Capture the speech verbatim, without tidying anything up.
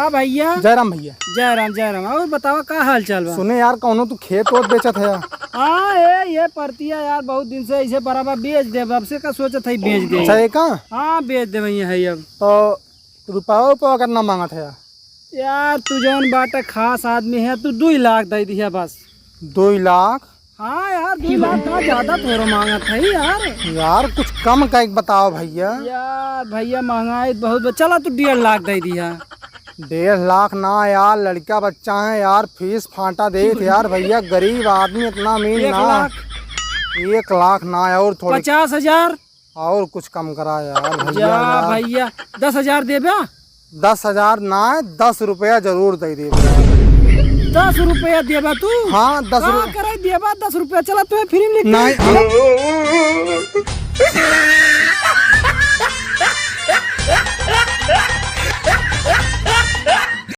भइया। जय राम भइया। जय राम, जय राम। अउर बतावा, का हाल चाल बा? सुने यार, कउनो तू खेत ओत बेचत है यार? हाँ, ए, ये परतिया यार, बहुत दिन से ऐसे परा बा, बेच देब। अब से का सोचत है, बेच दे। अच्छा, ये का? हाँ, बेच दे भइया, है अब। तो रुपया उपया कितना माँगत है यार? यार, तू जउन बाटा खास आदमी है, तू दुई लाख दइ दिहा बस। दुई लाख? हाँ यार, दुई लाख का ज्यादा थोड़ा माँगत है यार। यार, कुछ कम कइके बतावा भइया। यार भइया, महँगाई बहुत बा। चला, तू डेढ़ लाख दइ दिहा। डेढ़ लाख ना यार, लड़का बच्चा है यार, फीस फाटा देत यार भइया, गरीब आदमी, इतना अमीर ना। एक लाख। एक लाख ना, अउर थोड़ी। पचास हजार। अउर कुछ कम करा यार भइया, जा यार। भइया, दस हजार देबा? दस हजार ना, दस रुपया जरूर दइ देबा। दस रुपया देबा तू? हाँ, दस का रु- करे देबा दस रुपया? चला, तुहे फ्री में लिख दे। नहीं।